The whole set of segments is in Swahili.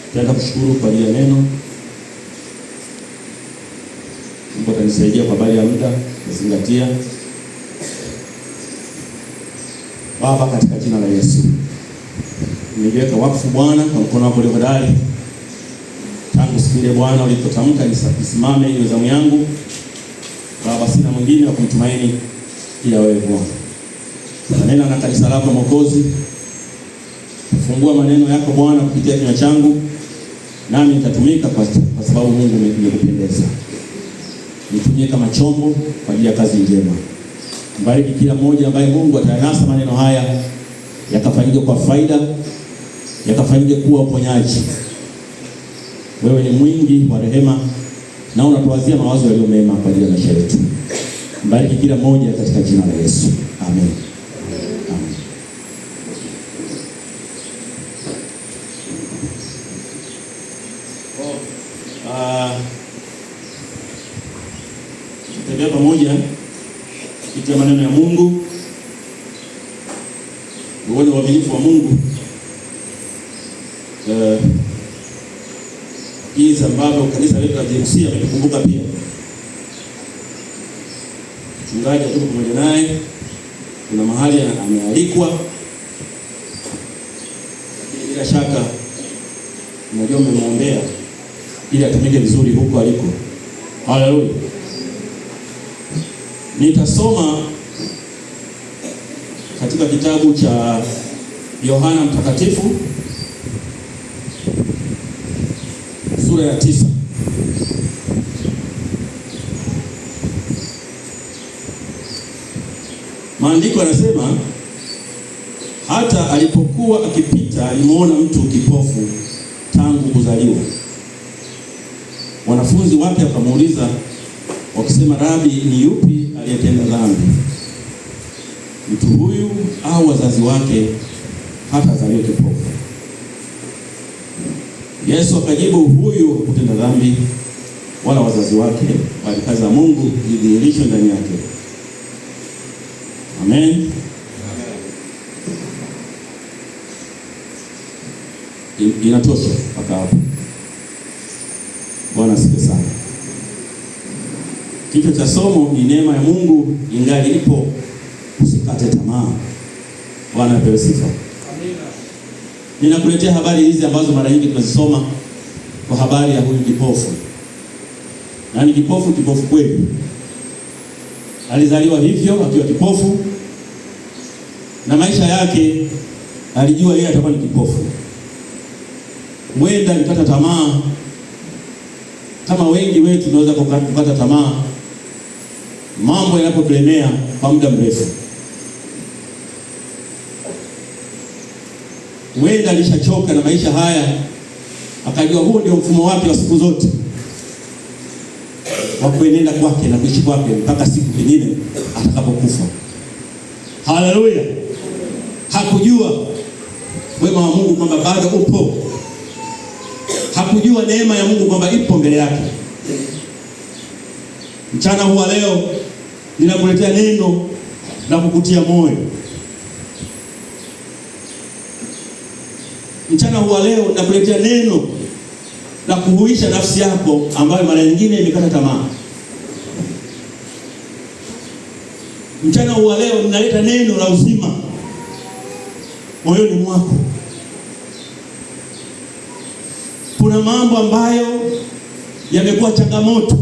Tutaenda kushukuru kwa ajili ya neno. Mungu atanisaidia kwa habari ya muda, kuzingatia. Baba, katika jina la Yesu, nimejiweka wakfu Bwana kwa mkono wako ulio hodari. Tangu siku ile Bwana ulipotamka nisimame iwe zamu yangu. Baba, sina mwingine wa kumtumaini ila wewe Bwana. Nena na kanisa lako Mwokozi, fungua maneno yako Bwana kupitia kinywa changu, nami nitatumika kwa sababu Mungu umekupendeza. Nitumie kama chombo kwa ajili ya kazi njema. Mbariki kila mmoja ambaye Mungu atayanasa maneno haya yakafanyike kwa faida, yakafanyike kuwa uponyaji. Wewe ni mwingi wa rehema na unatuwazia mawazo yaliyo mema kwa ajili ya maisha yetu. Mbariki kila mmoja katika jina la Yesu. Amen. Amen. Tutembea pamoja kupitia maneno ya Mungu, uone uaminifu wa Mungu, jinsi ambavyo kanisa letu la JMC ametukumbuka pia. Mchungaji atuko pamoja naye, kuna mahali amealikwa, lakini bila shaka unajua mmemwombea ili atumike vizuri huko aliko. Haleluya. Nitasoma katika kitabu cha Yohana Mtakatifu sura ya 9. Maandiko yanasema, hata alipokuwa akipita alimuona mtu kipofu tangu kuzaliwa. Wanafunzi wake wakamuuliza wakisema, Rabi, ni yupi aliyetenda dhambi, mtu huyu au wazazi wake, hata azaliwe kipofu? Yesu akajibu, huyu hakutenda dhambi wala wazazi wake, bali kazi za Mungu zidhihirishwe ndani yake. Amen. Inatosha mpaka hapo. Bwana asifiwe sana. Kichwa cha somo ni neema ya Mungu ingali ipo, usikate tamaa. Bwana apewe sifa. Amina. Ninakuletea habari hizi ambazo mara nyingi tunazisoma kwa habari ya huyu kipofu. Na ni kipofu, kipofu kweli. Alizaliwa hivyo akiwa kipofu, na maisha yake alijua yeye atakuwa ni kipofu. Huenda alikata tamaa kama wengi wetu tunaweza kukata tamaa mambo yanapotulemea kwa muda mrefu. Huenda alishachoka na maisha haya, akajua huo ndio mfumo wake wa siku zote wa kuenenda kwake na kuishi kwake mpaka siku nyingine atakapokufa. Haleluya! Hakujua wema wa Mungu kwamba bado upo. Hakujua neema ya Mungu kwamba ipo mbele yake. Mchana huu wa leo ninakuletea neno la kukutia moyo. Mchana huu wa leo ninakuletea neno la kuhuisha nafsi yako ambayo mara nyingine imekata tamaa. Mchana huu wa leo ninaleta neno la uzima moyoni mwako. Kuna mambo ambayo yamekuwa changamoto.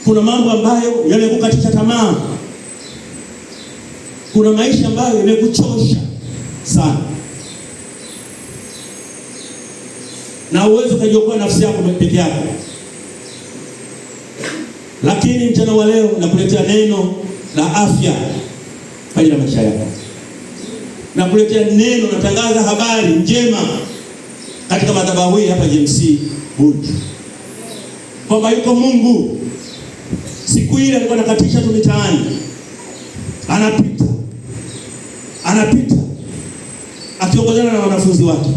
Kuna mambo ambayo yamekukatisha tamaa. Kuna maisha ambayo yamekuchosha sana, na uwezo ukajiokoa nafsi yako peke yako. Lakini mchana wa leo nakuletea neno la afya kwa ajili ya maisha yako. Nakuletea neno, natangaza habari njema katika madhabahu hii hapa JMC Bunju kwamba yuko Mungu. Siku ile alikuwa anakatisha tu mitaani, anapita anapita akiongozana na wanafunzi wake,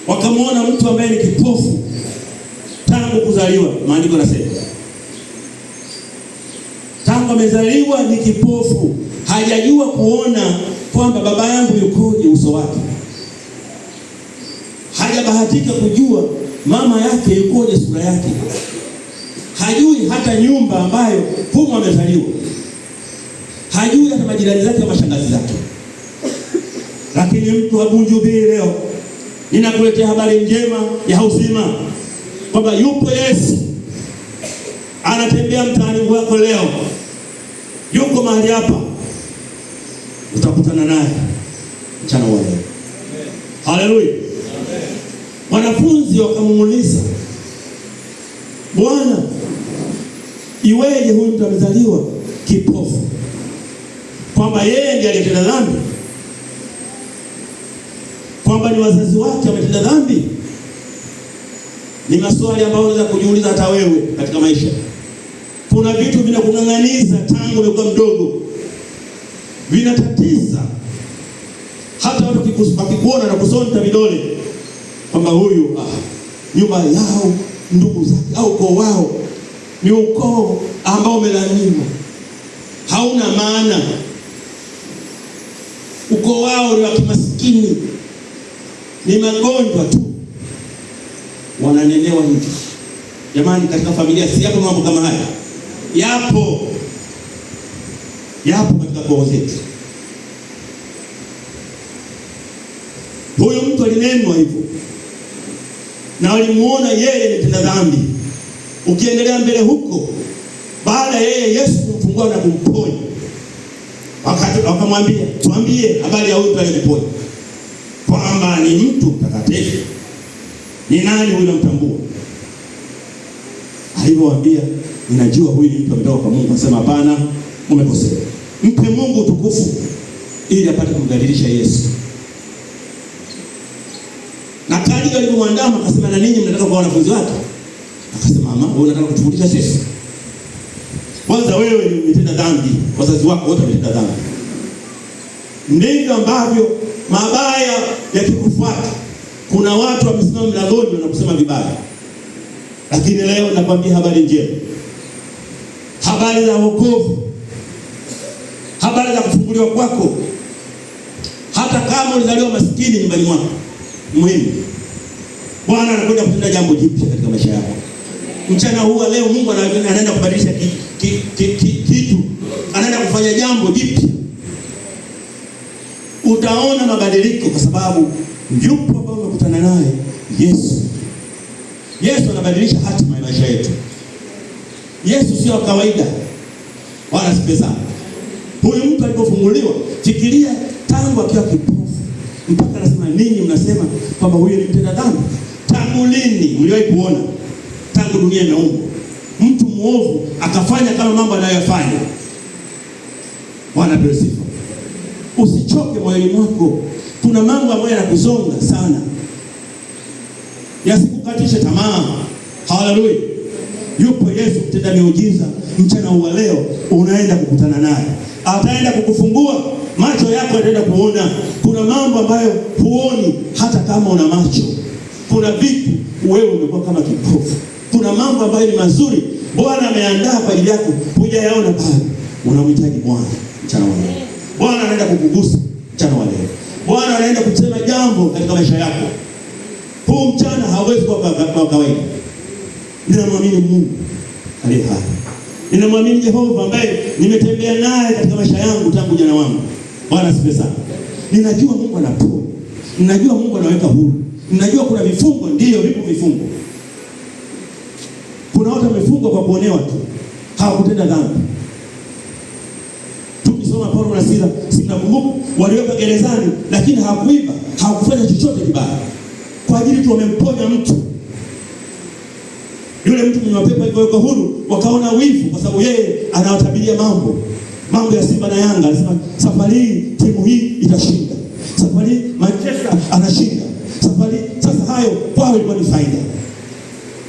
wakamwona mtu ambaye ni kipofu tangu kuzaliwa. Maandiko yanasema tangu amezaliwa ni kipofu, hajajua kuona kwamba baba yangu yukoje uso wake. Hajabahatika kujua mama yake yukoje, sura yake hajui, hata nyumba ambayo humo amezaliwa hajui, hata majirani zake au mashangazi zake. Lakini mtu wa Bunju B leo ninakuletea habari njema ya uzima kwamba yupo Yesu anatembea mtaani wako leo, yuko mahali hapa, utakutana naye mchana wa leo. Haleluya! Wanafunzi wakamuuliza, Bwana, iweje huyu mtu amezaliwa kipofu? Kwamba yeye ndiye aliyetenda dhambi? Kwamba ni wazazi wake wametenda dhambi? Ni maswali ambayo unaweza kujiuliza hata wewe katika maisha. Kuna vitu vinakung'ang'aniza tangu umekuwa mdogo, vinatatiza hata watu wakikuona na kusonta vidole kwamba huyu nyumba yao, ndugu zake au ukoo wao ni ukoo ambao umelaniwa, hauna maana, ukoo wao ni wa kimaskini, ni magonjwa tu, wananenewa hivi. Jamani, katika familia si yapo mambo kama haya? Yapo, yapo katika koo zetu. Huyu mtu alinenwa hivyo na walimuona yeye ni mtenda dhambi. Ukiendelea mbele huko, baada yeye Yesu kumfungua na kumponya, wakamwambia, tuambie habari ya huyu mtu aliyekuponya, kwamba ni mtu mtakatifu. Ni nani huyu? Namtambua. Alivyowaambia, ninajua huyu ni mtu ametoka kwa Mungu, akasema hapana, umekosea. Mpe Mungu utukufu ili apate kumdhalilisha Yesu. Na kadiri alipomwandama akasema, na ninyi mnataka kuwa wanafunzi wake? Akasema, mama, wewe unataka kutufundisha sisi? Kwanza wewe ni umetenda dhambi, wazazi wako wote wametenda dhambi. Ndivyo ambavyo mabaya yakikufuata, kuna watu wamesimama mlangoni wanakusema vibaya. Lakini leo nakwambia habari njema, habari za wokovu, habari za kufunguliwa kwako. Hata kama ulizaliwa maskini nyumbani mwako, muhimu, Bwana anakwenda kutenda jambo jipya katika maisha yako. Mchana huu leo Mungu anaenda kubadilisha kitu, anaenda kufanya jambo jipya. Utaona mabadiliko kwa sababu yupo ambaye umekutana naye Yesu. Yesu anabadilisha hatima ya maisha yetu. Yesu sio kawaida. Bwana asifiwe sana. Huyu mtu alipofunguliwa, fikiria tangu akiwa kipofu mpaka anasema ninyi mnasema kwamba huyu ni mtenda dhambi. Tangu lini mliwahi kuona? Tangu dunia imeumbwa, mtu muovu akafanya kama mambo anayoyafanya. Bwana apewe sifa. Usichoke moyoni mwako. Kuna mambo ambayo yanakuzonga sana, yasikukatishe tamaa. Haleluya! Yupo Yesu mtenda miujiza. Mchana wa leo unaenda kukutana naye, ataenda kukufungua macho yako, yataenda kuona. Kuna mambo ambayo huoni hata kama una macho. Kuna vitu wewe umekuwa kama kipofu. Kuna mambo ambayo ni mazuri Bwana ameandaa kwa ajili yako, hujayaona bado. Unamhitaji Bwana mchana wa leo. Bwana anaenda kukugusa mchana wa leo. Bwana anaenda kusema jambo katika maisha yako. Huu mchana hauwezi kuwa kwa kawaida. Ninamwamini Mungu aliye hai. Ninamwamini Jehova ambaye nimetembea naye katika maisha yangu tangu ujana wangu. Bwana asifiwe sana. Ninajua Mungu anaponya. Ninajua Mungu anaweka huru. Ninajua kuna vifungo, ndiyo vipo vifungo. Kuna watu wamefungwa kwa kuonewa tu, hawakutenda dhambi. Tukisoma Paulo na Sila, si mnakumbuka, waliwekwa gerezani lakini hawakuiba, hawakufanya chochote kibaya. Kwa ajili tu wamemponya mtu. Yule mtu mwenye mapepo alipowekwa huru, wakaona wivu kwa sababu yeye anawatabiria mambo. Mambo ya Simba na Yanga, anasema safari hii timu hii itashinda. Safari hii Manchester anashinda. Safari sasa hayo kwao ilikuwa ni faida.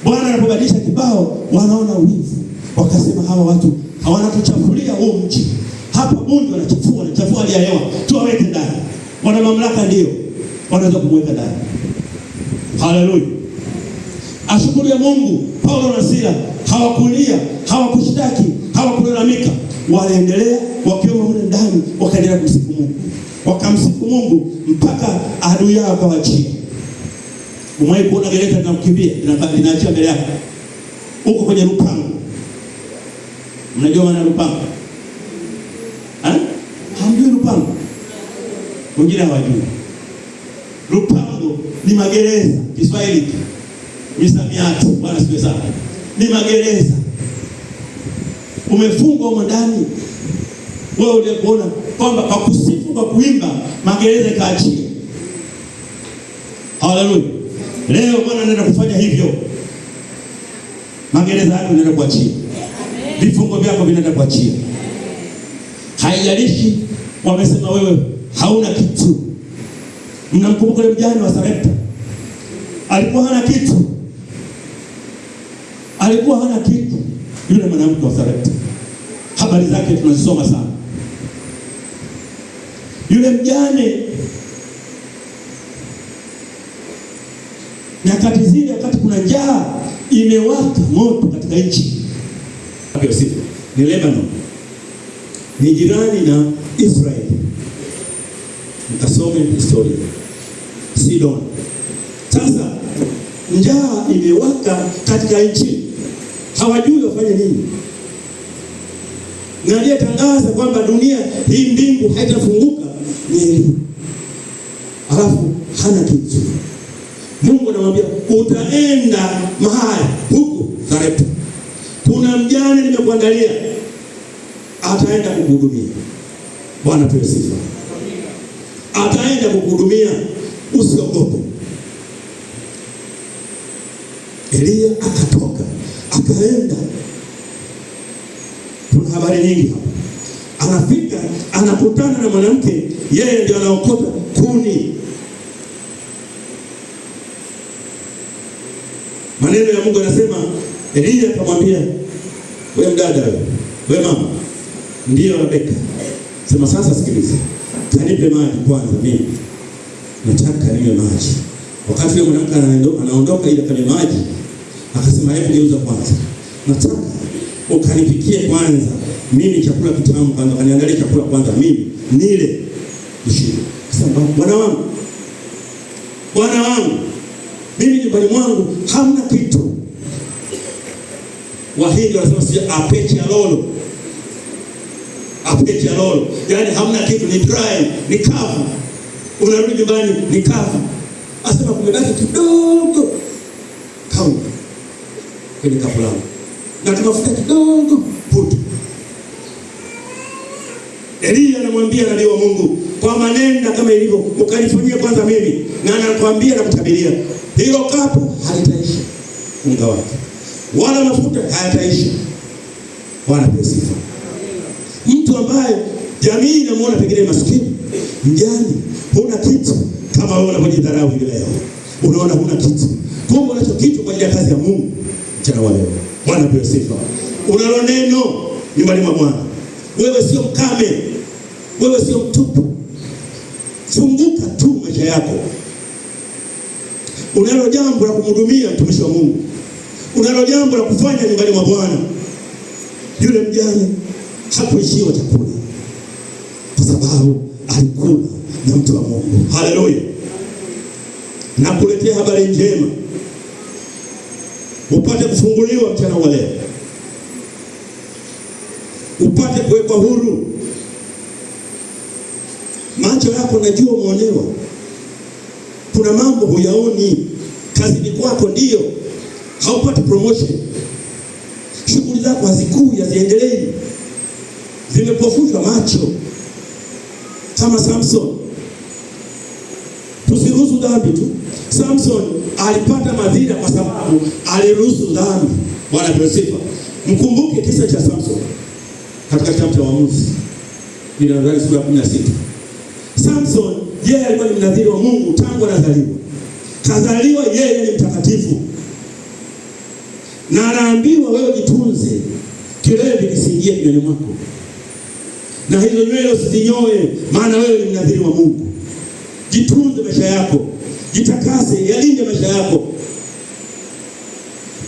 Bwana anapobadilisha kibao, wanaona wivu. Wakasema hawa watu hawanatuchafulia huu mji. Hapa Bunju wanachafua, wanachafua hali ya hewa. Tuwaweke ndani. Wana mamlaka ndio. Wanaweza kumweka ndani. Haleluya. Ashukuriwe Mungu, Paulo na Sila hawakulia, hawakushtaki, hawakulalamika. Waliendelea wakiwa mle ndani, wakaendelea kumsifu Mungu. Wakamsifu Mungu mpaka adui yao akawachia. Umewahi kuona gereza linakukimbia, linaachia mbele yako? Uko kwenye lupango. Mnajua maana lupango? Eh? Hamjui lupango? Wengine hawajui. Lupango ni magereza, Kiswahili misamiati, Bwana siwe sana. Ni magereza. Umefungwa humo ndani. Wewe uliyekuona kwamba kwa kusifu, kwa kuimba magereza ikaachia. Haleluya. Leo Bwana anaenda kufanya hivyo. Magereza yako yanaenda kuachia. Vifungo vyako vinaenda kuachia. Haijalishi wamesema wewe hauna kitu. Mnamkumbuka yule mjane wa Sarepta? Alikuwa hana kitu. Alikuwa hana kitu yule mwanamke wa Sarepta. Habari zake tunazisoma sana. Yule mjane nyakati zile, wakati kuna njaa imewaka moto katika nchi. Ni Lebanon, ni jirani na Israeli. Mkasome historia Sidon. Sasa njaa imewaka katika nchi, hawajui wafanye nini, na aliyetangaza kwamba dunia hii mbingu haitafunguka ni Eliya, alafu hana kitu. Mungu anamwambia utaenda mahali huku Sarepta, kuna mjane nimekuandalia, ataenda kukuhudumia. Bwana tuwe sifa, ataenda kukuhudumia, usiogope. Eliya akatoka akaenda. Kuna habari nyingi hapa. Anafika anakutana na mwanamke, yeye ndio anaokota kuni. Maneno ya Mungu anasema, Eliya akamwambia, we mdada wewe, we mama, ndiyo Rebeka. Sema sasa, sikiliza, kanipe maji kwanza, mimi nataka ninywe maji. Wakati yule mwanamke anaondoka ili akanywe maji, akasema hebu geuza kwanza, nataka ukanipikie kwanza mimi chakula kitamu kwanza, kaniandalie chakula kwanza mimi nile nishibe. Sasa bwana wangu, bwana wangu, mimi nyumbani mwangu hamna kitu. Wahindi wanasema si apeche alolo, apeche alolo, yaani hamna kitu, ni dry, ni kavu. Unarudi nyumbani ni kavu. Asema kumebaki kidogo kavu kwenye kapu langu na tumafuta kidogo putu. Eliya anamwambia nabii wa Mungu kwamba nenda kama ilivyo ukanifanyie kwanza mimi, na anakuambia na kutabiria hilo kapu halitaisha unga wake wala mafuta hayataisha. Bwana apewe sifa. Mtu ambaye jamii inamuona pengine maskini, mjane, huna kitu, kama wewe unapojidharau hivi leo, unaona huna kitu, kumbe unacho kitu kwa ajili ya kazi ya Mungu mchana wa leo. Bwana apewe sifa. Unalo neno nyumbani mwa Bwana. Wewe sio mkame, wewe sio mtupu. Funguka tu maisha yako. Unalo jambo la kumhudumia mtumishi wa Mungu, unalo jambo la kufanya nyumbani mwa Bwana. Yule mjane hakuishiwa chakula kwa sababu alikula na mtu wa Mungu. Haleluya! Nakuletea habari njema upate kufunguliwa mchana wa leo, upate kuwekwa huru. Macho yako najua umeonewa, kuna mambo huyaoni kazini kwako, ndio haupati promotion, shughuli zako hazikui, haziendelei, zimepofushwa macho kama Samson. Tusiruhusu dhambi tu. Samson alipata madhira kwa sababu aliruhusu dhambi. Bwana apewe sifa. Mkumbuke kisa cha Samson katika kitabu cha Waamuzi, nadhani sura ya 16. Samson yeye alikuwa ni mnadhiri wa Mungu tangu anazaliwa. Kazaliwa yeye ni mtakatifu, na anaambiwa wewe jitunze, kilevi kisiingie kinywani mwako, na hizo nywele usizinyoe, maana wewe ni mnadhiri wa Mungu. Jitunze maisha yako, jitakase, yalinde maisha yako,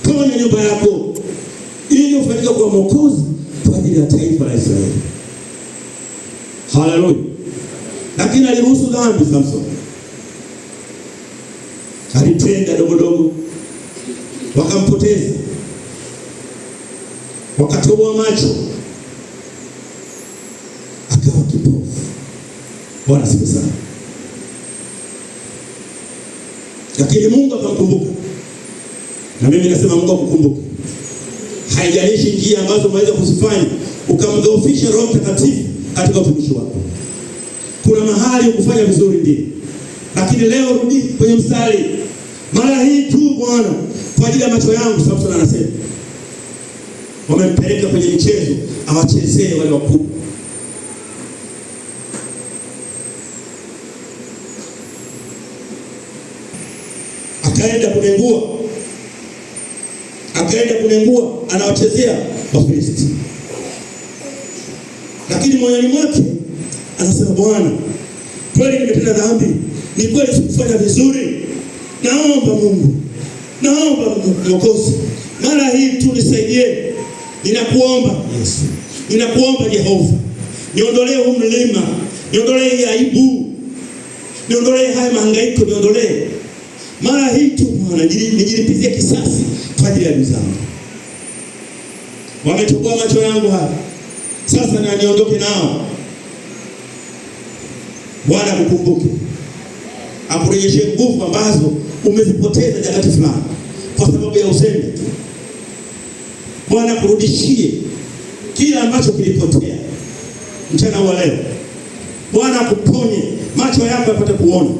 ponya nyumba yako, ili ufanyike kuwa mwokozi kwa ajili ya taifa la Israeli. Haleluya! Lakini aliruhusu dhambi Samson. Alitenda dogodogo, wakampoteza, wakatoboa macho, akawa kipofu. Bwana siku sana, lakini Mungu akamkumbuka. Na mimi nasema Mungu akukumbuke. Haijalishi njia ambazo umeweza kuzifanya ukamdhoofisha Roho Mtakatifu katika utumishi wako. Kuna mahali ukufanya vizuri ndio, lakini leo rudi kwenye mstari. Mara hii tu Bwana, kwa ajili ya macho yangu. Samson anasema wamempeleka kwenye michezo awachezee wale wakubwa. Akaenda kunengua, akaenda kunengua, anawachezea Wafilisti, lakini moyoni mwake anasema, Bwana, kweli nimetenda dhambi, ni kweli sikufanya vizuri, naomba Mungu, naomba Mwokozi, mara hii tu nisaidie. Ninakuomba Yesu, ninakuomba Jehova, niondolee huu mlima, niondolee hii aibu, niondolee haya mahangaiko, niondolee mara hii tu Bwana, nijilipizie kisasi kwa ajili ya adui zangu. Wametoboa macho yangu hapa, sasa na niondoke nao. Bwana akukumbuke, akurejeshe nguvu ambazo umezipoteza nyakati fulani kwa sababu ya uzembe tu. Bwana akurudishie kila ambacho kilipotea mchana wa leo. Bwana akuponye macho yako yapate kuona,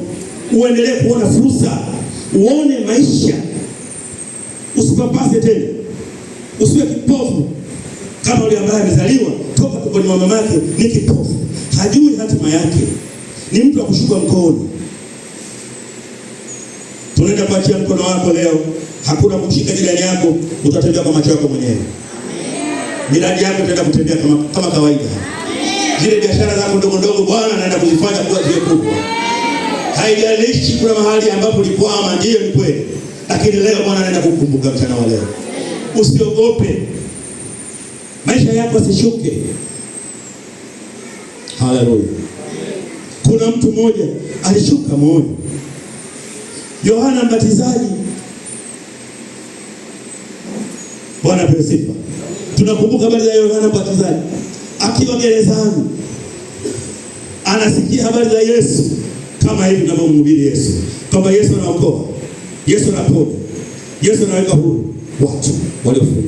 uendelee kuona fursa, uone maisha, usipapase tena, usiwe kipofu kama yule ambaye amezaliwa toka tumboni mwa mamake ni kipofu, hajui hatima yake, ni mtu wa kushuka mkono. Tunaenda kuachia mkono wako leo. Hakuna kumshika jirani yako, utatembea kwa macho yako mwenyewe. Miradi yako itaenda kutembea kama kawaida. Zile biashara zako ndogo ndogo Bwana anaenda kuzifanya kuwa zile kubwa. Haijalishi kuna mahali ambapo ulikwama, ndiyo ni kweli, lakini leo Bwana anaenda kukukumbuka mchana wa leo. Usiogope, maisha yako asishuke. Haleluya. Kuna mtu mmoja alishuka moyo, Yohana Mbatizaji. Bwana apewe sifa. Tunakumbuka habari za Yohana Mbatizaji akiwa gerezani, anasikia habari za Yesu kama hivi tunavyomhubiri Yesu, kwamba Yesu anaokoa, Yesu anaponya, Yesu anaweka huru watu waliofungwa,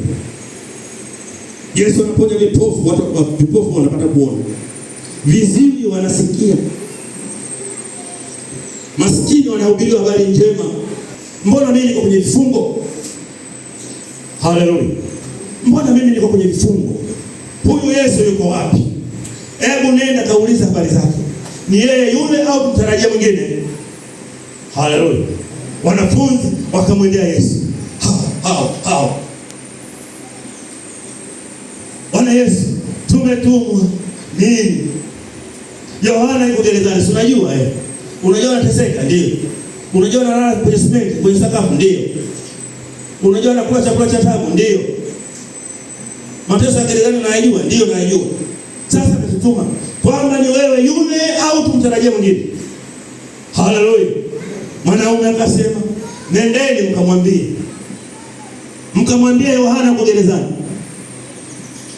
Yesu anaponya vipofu, watu vipofu wanapata kuona, viziwi wanasikia, maskini wanahubiriwa habari njema. Mbona mimi niko kwenye vifungo? Haleluya! Mbona mimi niko kwenye vifungo? Huyu Yesu yuko wapi? Hebu nenda kauliza habari zake, ni yeye yule au tumtarajia mwingine? Haleluya! Wanafunzi wakamwendea Yesu, hao hao, Bwana Yesu, tumetumwa nini? Yohana yuko gerezani, si unajua eh? Unajua anateseka, ndio. Unajua analala kwenye simenti, kwenye sakafu, ndio. Unajua anakula chakula cha taabu, ndio. Mateso ya gerezani unayajua, ndio nayajua. Sasa ametutuma kwamba ni wewe yule au tumtarajie mwingine? Haleluya. Mwanaume akasema, nendeni mkamwambie. Mkamwambie Yohana kwa gerezani.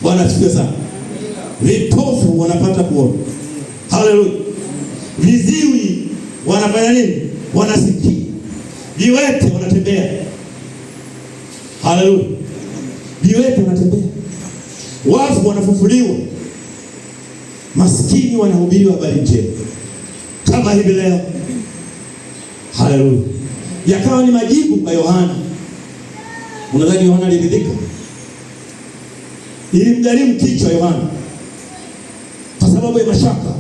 Bwana asifiwe sana. Vipofu wanapata kuona. Haleluya. Viziwi wanafanya nini? Wanasikia. Viwete wanatembea. Haleluya. Viwete wanatembea. Wafu wanafufuliwa. Maskini wanahubiriwa habari njema kama hivi leo. Haleluya. Yakawa ni majibu kwa Yohana. Unadhani Yohana aliridhika? Ilimgharimu kichwa Yohana kwa sababu ya mashaka.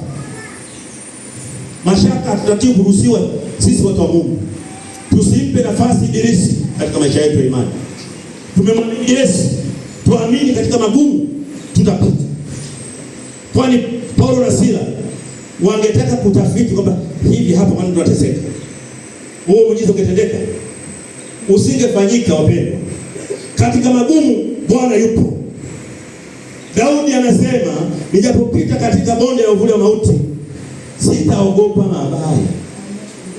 Mashaka hatutakiwi kuruhusiwa sisi watu wa Mungu. Tusimpe nafasi Ibilisi katika maisha yetu ya imani. Tumemwamini Yesu, tuamini katika magumu tutapita. Kwani Paulo na Sila wangetaka kutafiti kwamba hivi hapa kwani tunateseka, huo muujiza ungetendeka? Usingefanyika wapendwa. Katika magumu Bwana yupo. Daudi anasema, nijapopita katika bonde la uvuli wa mauti sitaogopa mabaya.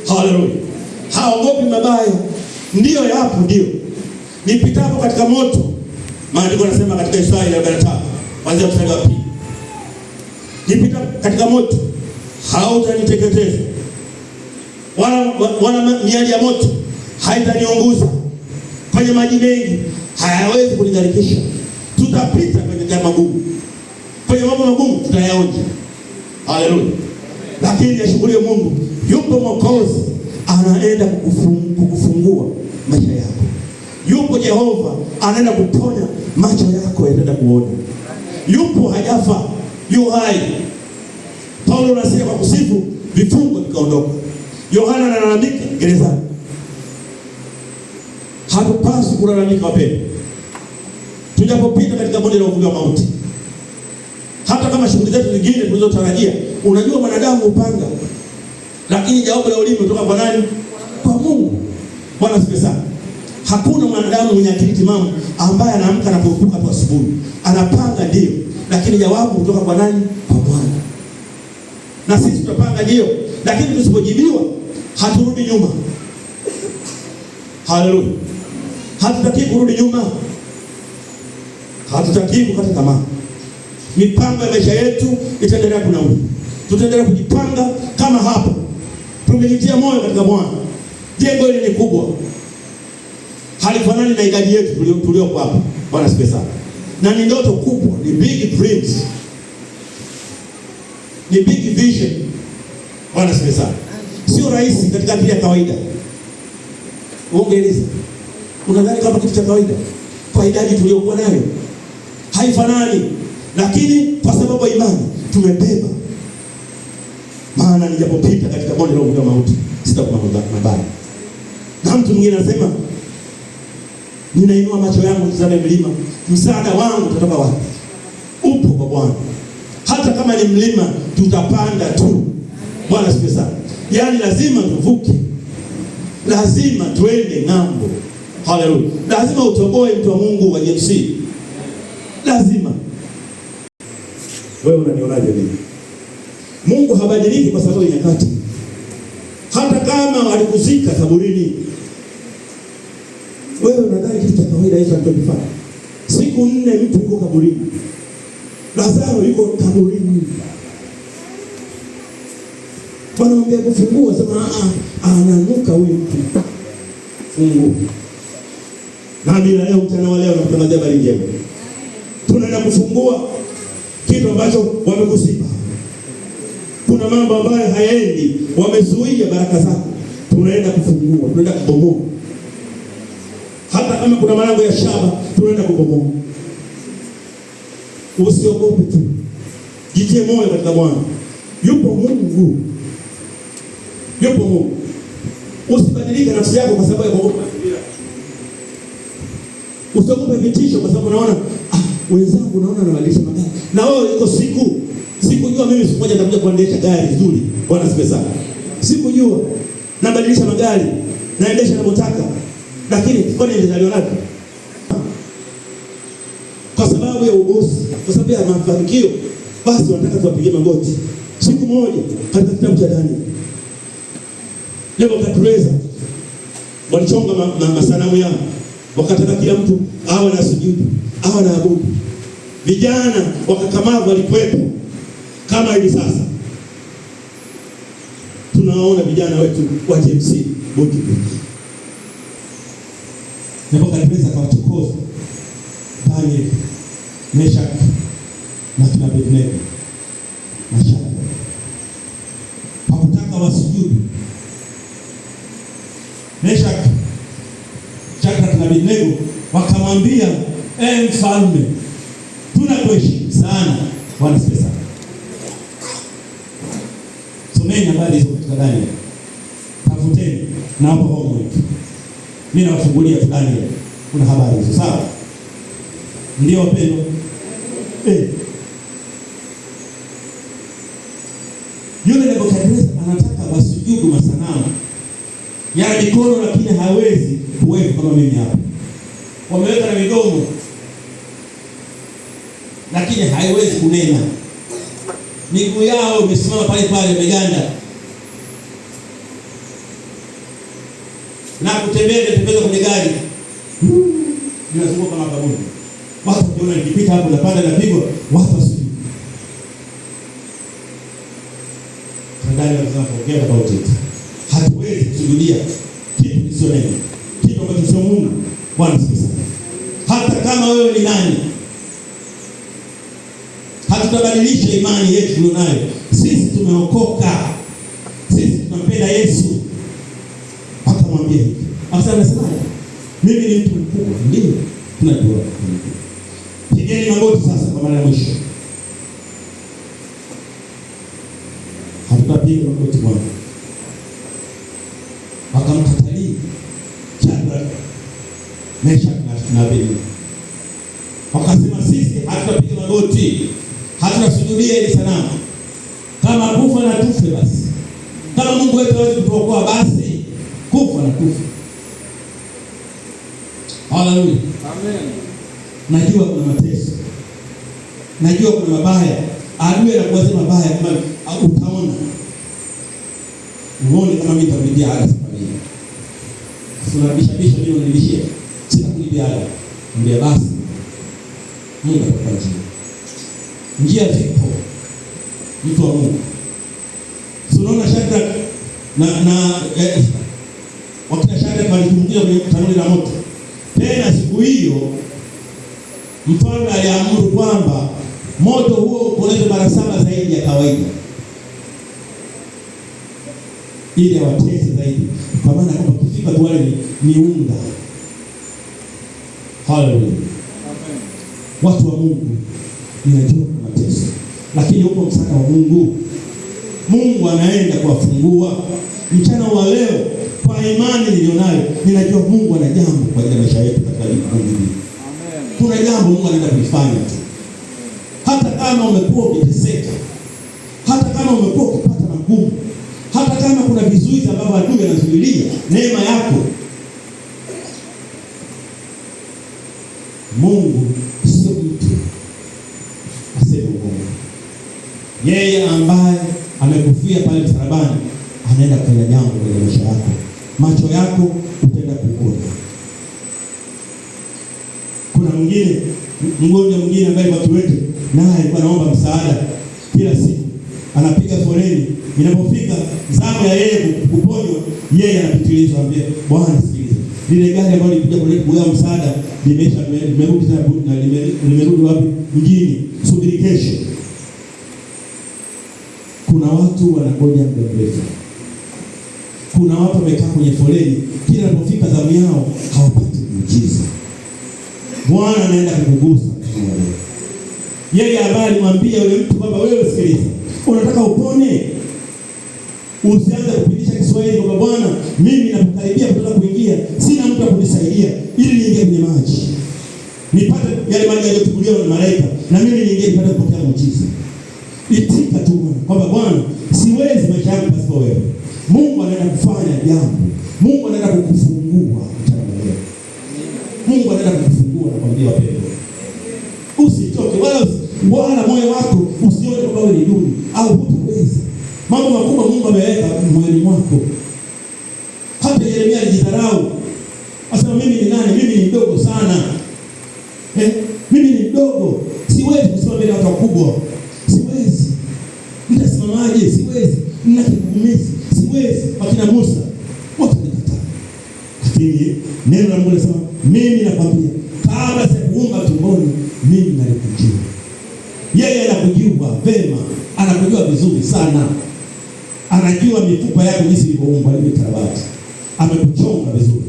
Haleluya. Haogopi mabaya. Ndiyo yapo, ndiyo. Nipitapo katika moto, maandiko yanasema katika Isaya 43 kuanzia mstari wa 2, nipita katika moto hautaniteketeza, wala miali ya moto haitaniunguza. Kwenye maji mengi hayawezi kunigharikisha. Tutapita kwenye mambo magumu, kwenye mambo magumu tutayaonja. Haleluya! Lakini ashukuriwe Mungu, yupo Mwokozi anaenda kukufungua maisha yako. Yupo Jehova anaenda kuponya macho yako, yanaenda kuona. Yupo, hajafa, yu hai. Paulo anasema kwa kusifu vifungo vikaondoka. Yohana analalamika gerezani. Hatupaswi kulalamika wapendwa, tujapopita katika bonde la uvuli wa mauti, hata kama shughuli zetu zingine tulizotarajia. Unajua mwanadamu hupanga, lakini jawabu la ulimi kutoka kwa nani? Kwa Mungu. Bwana asifiwe sana. Hakuna mwanadamu mwenye akili timamu ambaye anaamka na kurupuka tu asubuhi. Anapanga ndio, lakini jawabu kutoka kwa nani? Kwa Bwana. Na sisi tutapanga ndio, lakini tusipojibiwa haturudi nyuma. Haleluya. Hatutaki kurudi nyuma, hatutaki kukata tamaa. Mipango ya maisha yetu itaendelea kunawiri, tutaendelea kujipanga kama hapa tumejitia moyo katika Bwana. Jengo hili ni kubwa, halifanani na idadi yetu tulioko hapa. Bwana asifiwe sana. Na ni ndoto kubwa, ni big dreams, ni big vision. Bwana asifiwe sana. Sio rahisi katika akili ya kawaida. Uongeleza, unadhani kama kitu cha kawaida kwa idadi tuliyokuwa nayo haifanani, lakini kwa sababu ya imani tumebeba. Maana nijapopita katika bonde la uvuli wa mauti sitakuwa mabaya. Na mtu mwingine anasema ninainua macho yangu nitazame mlima, msaada wangu utatoka wapi? Upo kwa Bwana. Hata kama ni mlima tutapanda tu. Bwana asifiwe sana. Yaani lazima tuvuke, lazima tuende ng'ambo. Haleluya! Lazima utoboe, mtu wa Mungu wa JMC, lazima. Wewe unanionaje mimi? Mungu habadiliki kwa sababu ya nyakati. Hata kama walikuzika kaburini, wewe unadhani kitu cha kawaida hicho alichokifanya? Siku 4 mtu yuko kaburini, Lazaro yuko kaburini. Bwana mwambie kufungua, sema ananuka huyu mtu, fungua. Nami leo mchana wa leo nakutangazia habari njema, tunaenda kufungua kitu ambacho wamekusiba. Kuna mambo ambayo hayaendi, wamezuia baraka zako, tunaenda kufungua, tunaenda kubomoa. Hata kama kuna malango ya shaba, tunaenda kubomoa. Usiogope tu, jitie moyo katika Bwana. Yupo Mungu, yupo Mungu. Usibadilike nafsi yako kwa sababu ya kuogopa mazingira. Usiogope vitisho kwa sababu unaona wenzangu naona wanabadilisha magari. Na wewe iko siku, sikujua mimi siku moja nitakuja kuendesha gari nzuri. Bwana asifiwe sana. Sikujua nabadilisha magari, naendesha ninavyotaka. Lakini kwani nilizaliwa nayo? Kwa sababu ya ubosi, kwa sababu ya mafanikio, basi wanataka tuwapigie magoti. Siku moja katika kitabu cha Daniel, Nebukadreza walichonga masanamu yao, wakataka kila mtu awe na sujudu, awe na abudu. Vijana wakakamavu walikuwepo kama hivi sasa tunaona vijana wetu wa JMC Buti. Nebukadreza akawachokoza Daniel, Meshaki na kina Abednego na Shadraka, hakutaka wasujudu. Meshaki, Shadraka na Abednego wakamwambia, mfalme, tunakuheshimu sana. Bwana asifiwe sana. Someni habari hizo katika Daniel, tafuteni na hapo homework. Mimi nawafungulia tu Daniel, kuna habari hizo, sawa? Ndio wapendwa. Yule Nebukadreza anataka wasujudu masanamu ya mikono, lakini hawezi kuweka kama mimi hapa. Wameweka na midomo, lakini haiwezi kunena. Miguu yao imesimama pale pale, imeganda. Na kutembea nitembeza kwenye gari. Ninazunguka kama kaburi. Watu wakiona nikipita hapo napanda napigwa, watu wasijui. Tandani wanasema forget about it. Hatuwezi kusujudia kitu kisicho neno, kitu ambacho sio Mungu. Bwana asifiwe sana. Hata kama wewe ni nani, hatutabadilisha imani yetu tulionayo. Sisi tumeokoka, sisi tunampenda Yesu. Akamwambia hivi, akasema, nasemaje? Mimi ni mtu mkubwa. Ndio tunajua. Pigeni magoti sasa kwa mara ya mwisho. Hatutapiga magoti Bwana. Wakamkatalia Shadraka, Meshaki na Abednego. Wakasema sisi hatutapiga magoti, hatutasujudia ile sanamu. Kama kufa na tufe basi. Kama Mungu wetu hawezi kutuokoa basi kufa na tufe. Haleluya. Amen. Najua kuna mateso, najua kuna mabaya. Adui anakuwazia mabaya, kama utaona uone kama mimi nitakulipia ada safari hii. Unabisha bisha mimi unanibishia, sitakulipia ada. Mwambie basi Mungu atakupa njia. Njia zipo, mtu wa Mungu. Si unaona Shadraka na wakina Shadraka walitumbukia kwenye tanuri la moto. Tena siku hiyo mfalme aliamuru kwamba moto huo ukolezwe mara 7 zaidi ya kawaida, ili awatese zaidi, kwa maana kwamba kifika tu wale ni unga. Haleluya. Amen. Watu wa Mungu, ninajua kuna mateso, lakini upo msaada wa Mungu. Mungu anaenda kuwafungua mchana wa leo. Kwa imani nilionayo, ninajua Mungu ana jambo kwa ajili ya maisha yetu katika hili. Amen. Kuna jambo Mungu anaenda kulifanya tu. Hata kama umekuwa ukiteseka, hata kama umekuwa ukipata magumu, hata kama kuna vizuizi ambavyo adui anazuilia neema yako, Mungu sio mtu aseme uongo. Yeye ambaye amekufia pale msalabani anaenda kufanya jambo kwenye maisha yako. Macho yako utaenda kuona. Kuna mgonjwa mwingine ambaye alikuwa kiwete, naye alikuwa anaomba msaada kila siku, anapiga foleni. Inapofika zamu ya yeye kuponywa, yeye anapitilizwa, anambia Bwana sikiliza, lile gari ambalo lilikuja kuleta kugawa msaada limerudi tena na limerudi wapi? Mjini, subiri kesho. Kuna watu wanangoja muda mrefu. Kuna watu wamekaa kwenye foleni, kila inapofika zamu yao hawapati muujiza. Bwana anaenda kukugusa. Yeye ambaye alimwambia yule mtu kwamba wewe sikiliza, unataka upone, usianze kupitisha Kiswahili kwamba Bwana, mimi ninapokaribia kutoka kuingia sina mtu wa kunisaidia ili niingie kwenye maji, nipate yale maji yaliyochukuliwa na malaika, na mimi niingie nipate kupokea muujiza. Itika tu Bwana kwamba Bwana, siwezi maisha yangu pasipo wewe. Mungu anaenda kufanya jambo. Mungu anaenda kukufungua mchana wa leo. Mungu anaenda kukufungua, nakwambia wapendwa. Usitoke wala moyo wako usione kwamba wewe ni duni au hutaweza. Mambo makubwa Mungu ameweka moyoni mwako. Hata Yeremia alijidharau. Asema mimi ni nani? Mimi ni mdogo sana. Mimi ni mdogo. Siwezi kusimama mbele ya watu wakubwa. Siwezi. Nitasimamaje? Siwezi. Nina kigugumizi. Siwezi. Wakina Musa wote walikataa. Lakini neno la Mungu linasema mimi nakwambia kabla sijakuumba tumboni mimi nalikujua. Yeye anakujua vema, anakujua vizuri sana. Anajua mifupa yako jinsi ilivyoumbwa, ilivyokarabati. Amekuchonga vizuri.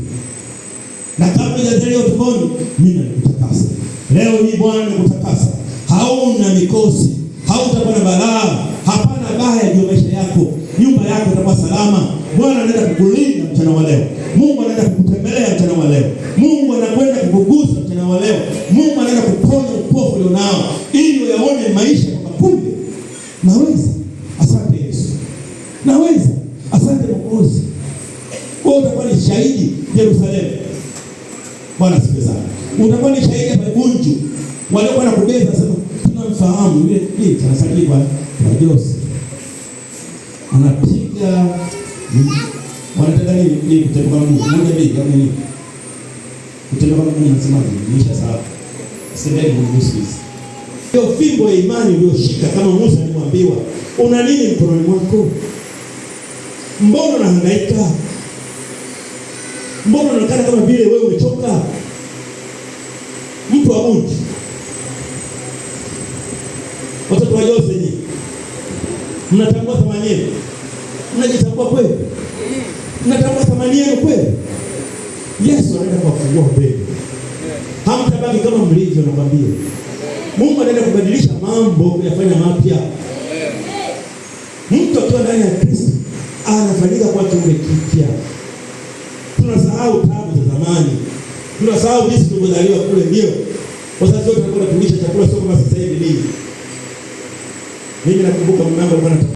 Na kabla hujazaliwa tumboni mimi nalikutakasa. Leo hii Bwana anakutakasa. Hauna mikosi, hautakuwa na balaa, hapana baya juu ya maisha yako. Nyumba yako itakuwa salama. Bwana anaenda kukulinda mchana wa leo. Mungu anaenda kukutembelea mchana wa leo. Mungu anakwenda kukugusa mchana wa leo. Mungu anaenda kuponya upofu ulionao ili uyaone maisha kwamba kumbe naweza. Asante Yesu. Naweza. Asante Mwokozi. Wewe utakuwa ni shahidi Yerusalemu. Bwana asifiwe sana. Utakuwa ni shahidi hapa Bunju. Waliokuwa na kubeza sema tunamfahamu yule binti anasajiliwa kwa Jose. Anapiga Wanataka nini? Ni kutembea kwa mguu. Moja, mbili, kama nini? Kutembea kwa mguu mnasemaje? Nimesha sawa. Sendeni mguu siku hizi. Hiyo fimbo ya imani uliyoshika kama Musa alimwambiwa, una nini mkononi mwako? Mbona unahangaika? Mbona unaonekana kama vile wewe umechoka? Mtu wa Mungu. Watoto wa Jose nyinyi. Mnatambua thamani yenu? Mnajitambua kweli? Mnatambua thamani yenu kweli? Yesu anaenda kuwafungua mbele. Hamtabaki kama mlivyo, nakwambia. Mungu anaenda kubadilisha mambo, kuyafanya mapya. Mtu akiwa ndani ya Kristo anafanyika kuwa kiumbe kipya. Tunasahau tabu za zamani, tunasahau jinsi tulivyozaliwa kule. Ndio wazazi wetu walikuwa wanatulisha chakula, sio kama sasa hivi. Mimi nakumbuka mama yangu alikuwa